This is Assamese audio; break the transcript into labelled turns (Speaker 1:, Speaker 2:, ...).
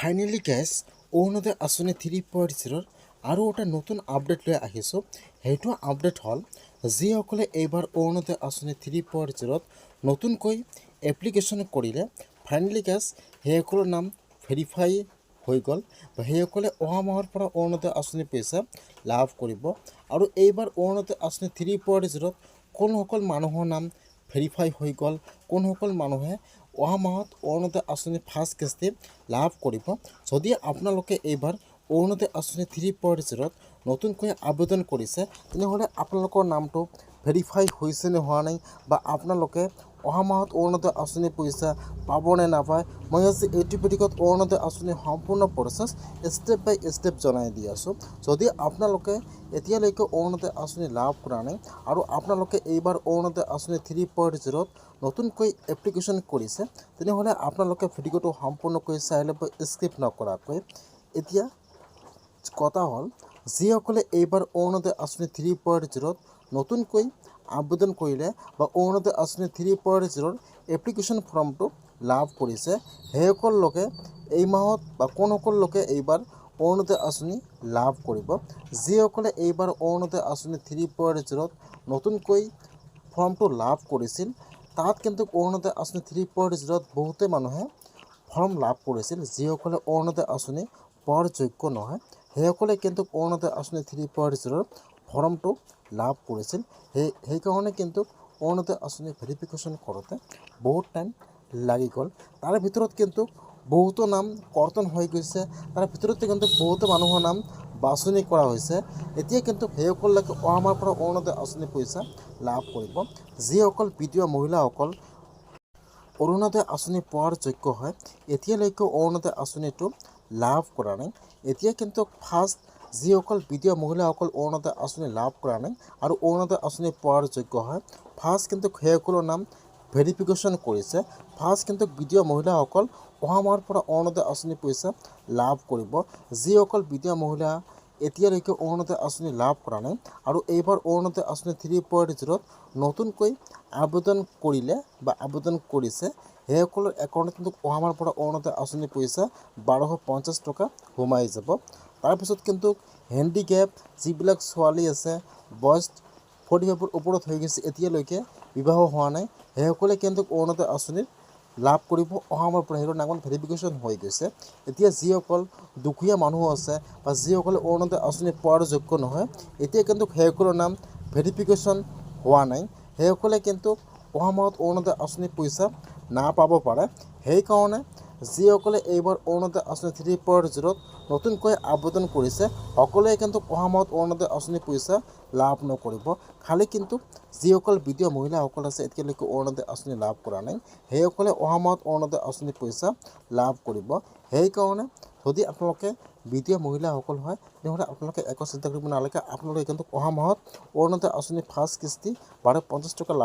Speaker 1: ফাইনেলি গাইজ, অৰুণোদয় আঁচনি 3.0ৰ আৰু এটা নতুন আপডেট লৈ আহিছোঁ। সেইটো আপডেট হ'ল, যিসকলে এইবাৰ অৰুণোদয় আঁচনি 3.0ত নতুনকৈ এপ্লিকেশ্যন কৰিলে, ফাইনেলি গাইজ, সেইসকলৰ নাম ভেৰিফাই হৈ গ'ল বা সেইসকলে অহা মাহৰ পৰা অৰুণোদয় আঁচনি পইচা লাভ কৰিব। আৰু এইবাৰ অৰুণোদয় আঁচনি 3.0ত কোনসকল মানুহৰ নাম ভেৰিফাই হৈ গ'ল, কোনসকল মানুহে অহা মাহত অৰুণোদয় আঁচনি ফাৰ্ষ্ট কিস্তি লাভ কৰিব, যদি আপোনালোকে এইবাৰ অৰুণোদয় আঁচনি 3.0ত নতুনকৈ আবেদন কৰিছে, তেনেহ'লে আপোনালোকৰ নামটো ভেৰিফাই হৈছে নে হোৱা নাই বা আপোনালোকে অহা মাহত অৰুণোদয় আঁচনি পইচা পাব নে নাপায়, মই আজি এইটো ভিডিঅ'ত অৰুণোদয় আঁচনিৰ সম্পূৰ্ণ প্ৰচেছ ষ্টেপ বাই ষ্টেপ জনাই দি আছোঁ। যদি আপোনালোকে এতিয়ালৈকে অৰুণোদয় আঁচনি লাভ কৰা নাই আৰু আপোনালোকে এইবাৰ অৰুণোদয় আঁচনি 3.0ত নতুনকৈ এপ্লিকেশ্যন কৰিছে, তেনেহ'লে আপোনালোকে ভিডিঅ'টো সম্পূৰ্ণকৈ চাই ল'ব, স্কিপ নকৰাকৈ। এতিয়া কথা হ'ল, যিসকলে এইবাৰ অৰুণোদয় আঁচনি 3.0ত নতুনকৈ আবেদন কৰিলে বা অৰুণোদয় আঁচনি 3.0ৰ এপ্লিকেশ্যন ফৰ্মটো লাভ কৰিছে, সেইসকল লোকে এই মাহত বা কোনসকল লোকে এইবাৰ অৰুণোদয় আঁচনি লাভ কৰিব? যিসকলে এইবাৰ অৰুণোদয় আঁচনি 3.0ত নতুনকৈ ফৰ্মটো লাভ কৰিছিল, তাত কিন্তু অৰুণোদয় আঁচনি 3.0ত বহুতে মানুহে ফৰ্ম লাভ কৰিছিল। যিসকলে অৰুণোদয় আঁচনি পোৱাৰ যোগ্য নহয়, সেইসকলে কিন্তু অৰুণোদয় আঁচনি 3.0ৰ ফৰ্মটো লাভ কৰিছিল। সেইকাৰণে কিন্তু অৰুণোদয় আঁচনি ভেৰিফিকেশ্যন কৰোঁতে বহুত টাইম লাগি গ'ল। তাৰ ভিতৰত কিন্তু বহুতো নাম কৰ্তন হৈ গৈছে। তাৰ ভিতৰতে কিন্তু বহুতো মানুহৰ নাম বাছনি কৰা হৈছে। এতিয়া কিন্তু সেইসকল লোকে অহা মাহৰ পৰা অৰুণোদয় আঁচনি পইচা লাভ কৰিব। যিসকল বিধৱা মহিলাসকল অৰুণোদয় আঁচনি পোৱাৰ যোগ্য হয়, এতিয়ালৈকে অৰুণোদয় আঁচনিটো লাভ কৰা নাই, এতিয়া কিন্তু ফাৰ্ষ্ট যিসকল বিধৱা মহিলাসকল অৰুণোদয় আঁচনি লাভ কৰা নাই আৰু অৰুণোদয় আঁচনি পোৱাৰ যোগ্য হয়, ফাৰ্ষ্ট কিন্তু সেইসকলৰ নাম ভেৰিফিকেশ্যন কৰিছে। ফাৰ্ষ্ট কিন্তু বিধৱা মহিলাসকল অহা মাহৰ পৰা অৰুণোদয় আঁচনি পইচা লাভ কৰিব। যিসকল বিধৱা মহিলা এতিয়ালৈকে অৰুণোদয় আঁচনি লাভ কৰা নাই আৰু এইবাৰ অৰুণোদয় আঁচনি 3.0ত নতুনকৈ আবেদন কৰিলে বা আবেদন কৰিছে, সেইসকলৰ একাউণ্টত কিন্তু অহা মাহৰ পৰা অৰুণোদয় আঁচনি পইচা 1250 টকা সোমাই যাব। তাৰপিছত কিন্তু হেণ্ডিকেপ যিবিলাক ছোৱালী আছে, বয়স 45ৰ ওপৰত হৈ গৈছে, এতিয়ালৈকে বিবাহ হোৱা নাই, সেইসকলে কিন্তু অৰুণোদয় আঁচনিৰ লাভ কৰিব অহা মাহৰ পৰা। সেইটো নামত ভেৰিফিকেশ্যন হৈ গৈছে। এতিয়া যিসকল দুখীয়া মানুহ আছে বা যিসকলে অৰুণোদয় আঁচনি পোৱাৰ যোগ্য নহয়, এতিয়া কিন্তু সেইসকলৰ নাম ভেৰিফিকেশ্যন হোৱা নাই, সেইসকলে কিন্তু অহা মাহত অৰুণোদয় আঁচনিৰ পইচা নাপাব পাৰে। সেইকাৰণে যিসকলে এইবাৰ অৰুণোদয় আঁচনি 3.0ত নতুনকৈ আবেদন কৰিছে, সকলোৱে কিন্তু অহা মাহত অৰুণোদয় আঁচনিৰ পইচা লাভ নকৰিব। খালী কিন্তু যিসকল বিধৱা মহিলাসকল আছে, এতিয়ালৈকে অৰুণোদয় আঁচনি লাভ কৰা নাই, সেইসকলে অহা মাহত অৰুণোদয় আঁচনিৰ পইচা লাভ কৰিব। সেইকাৰণে যদি আপোনালোকে বিধৱা মহিলাসকল হয়, তেনেহ'লে আপোনালোকে একো চিন্তা কৰিব নালাগে। আপোনালোকে কিন্তু অহা মাহত অৰুণোদয় আঁচনিৰ ফাৰ্ষ্ট কিস্তি 1250 টকা লাভ